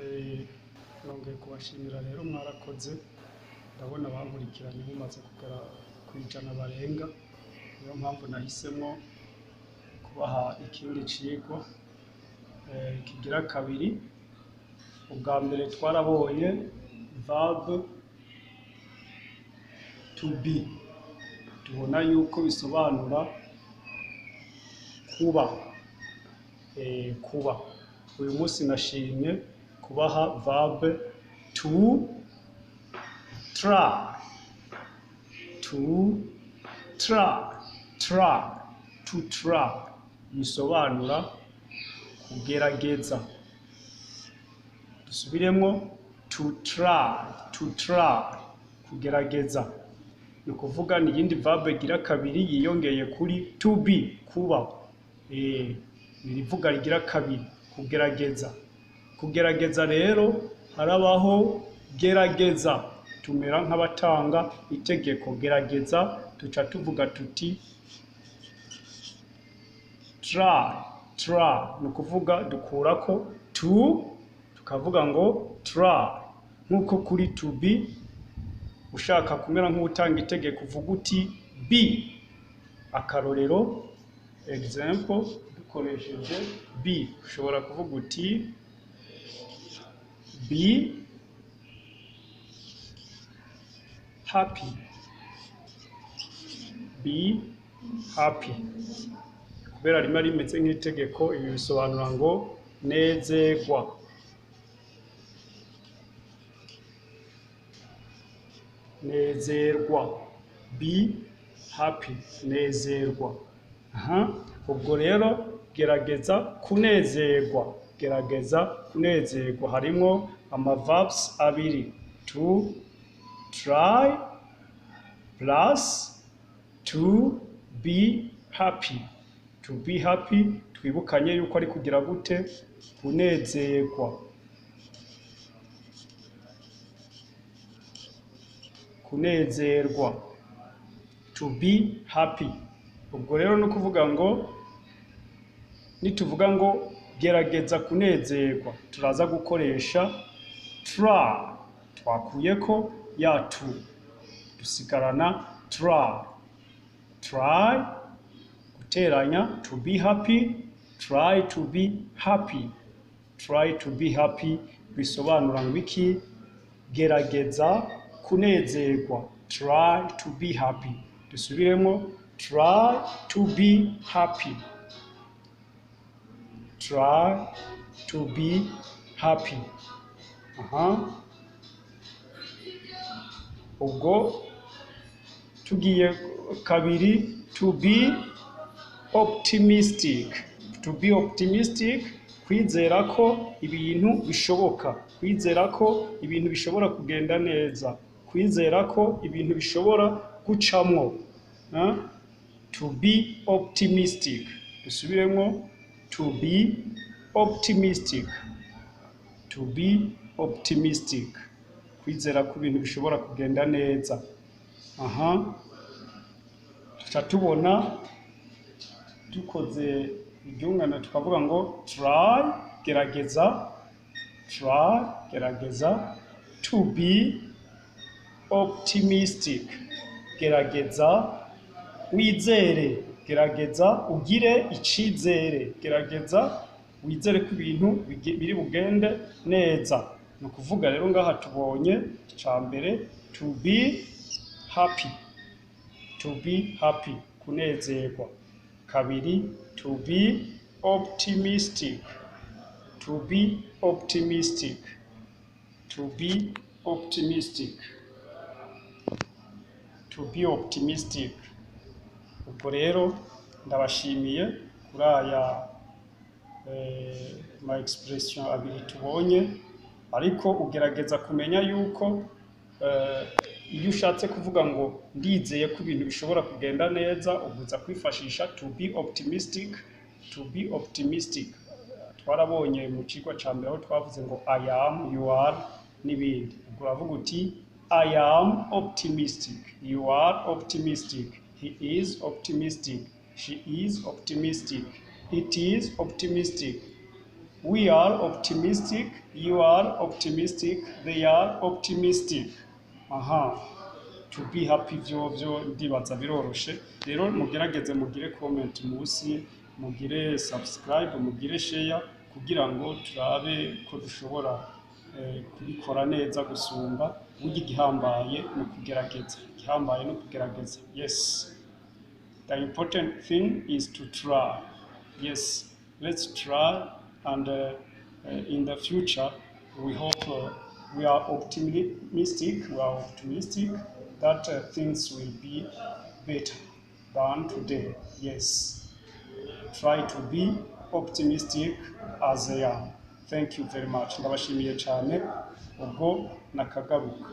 Nongeye kubashimira rero, mwarakoze. Ndabona bankurikiranye mumaze kugera ku 100 barenga. Niyo mpamvu nahisemo kubaha ikindi cigwa kigira kabiri. Ubwa mbere twarabonye verb to be, tubona yuko bisobanura kuba. Kuba. Uyu munsi nashimye kubaha verb to try. To try, try, to try bisobanura kugerageza. Dusubiremo: to try, to try, kugerageza. Ni ukuvuga ni iyindi verb igira kabiri yiyongeye kuri to be, kuba. Ni irivuga rigira kabiri, kugerageza. Kugerageza rero harabaho gerageza, tumera nk'abatanga itegeko. Gerageza, tuca tuvuga tuti try, try. Ni ukuvuga dukurako to, tukavuga ngo try. Nk'uko kuri to be ushaka kumera nk'utanga itegeko uvuga uti be. Akarorero, example, dukoresheje be ushobora kuvuga uti be happy, be happy. Kubera rimwe rimeze nk'itegeko, ibi bisobanura ngo nezerwa. Nezerwa, be happy, nezerwa. Aha, ubwo rero gerageza kunezerwa, gerageza kunezerwa. Harimo ama verbs abiri, to try plus to be happy. To be happy twibukanye yuko ari kugira gute? Kunezerwa. Kunezerwa, to be happy. Ubwo rero ni ukuvuga ngo nituvuga ngo gerageza kunezerwa, turaza gukoresha try. Twakuyeko ya to, dusigarana try. Try guteranya to be happy, try to be happy. Try to be happy bisobanura ngo iki? Gerageza kunezerwa, try to be happy. Dusubiremo: try to be happy, try to be happy. Aha, ubwo tugiye kabiri, to be optimistic. To be optimistic, kwizera ko ibintu bishoboka, kwizera ko ibintu bishobora kugenda neza, kwizera ko ibintu bishobora gucamwo. To be optimistic. Dusubiremo: to be optimistic, to be optimistic, kwizera ko ibintu bishobora kugenda neza. Aha, tuca tubona dukoze iryungane tukavuga ngo try, gerageza, try, gerageza, to be optimistic, gerageza wizere, gerageza ugire icizere, gerageza wizere ko ibintu biri bugende neza. Ni ukuvuga rero ngaha tubonye icya mbere, to be happy, to be happy, kunezerwa. Kabiri, to be optimistic, to be optimistic, to be optimistic, to be optimistic. Ubwo rero ndabashimiye kuri aya ma expression abiri tubonye, ariko ugerageza kumenya yuko iyo ushatse kuvuga ngo ndizeye ko ibintu bishobora kugenda neza, ubuza kwifashisha to be optimistic. To be optimistic twarabonye mu cigwa ca mbere aho twavuze ngo I am, you are n'ibindi. Ubwo uravuga uti I am optimistic, you are optimistic, he is optimistic, she is optimistic, it is optimistic. We are optimistic, you are optimistic, they are optimistic. Aha, to be happy vyovyo ndibaza biroroshe. Rero mugerageze mugire comment munsi, mugire subscribe, mugire share, kugira ngo turabe ko dushobora kubikora neza gusumba. Burya igihambaye ni ukugerageza, igihambaye ni ukugerageza. Yes, the important thing is to try. Yes, let's try, and in the future we hope, we are optimistic, we are optimistic that things will be better than today. Yes, try to be optimistic as I am. Thank you very much. Ndabashimiye cyane. Ubwo nakagaruka.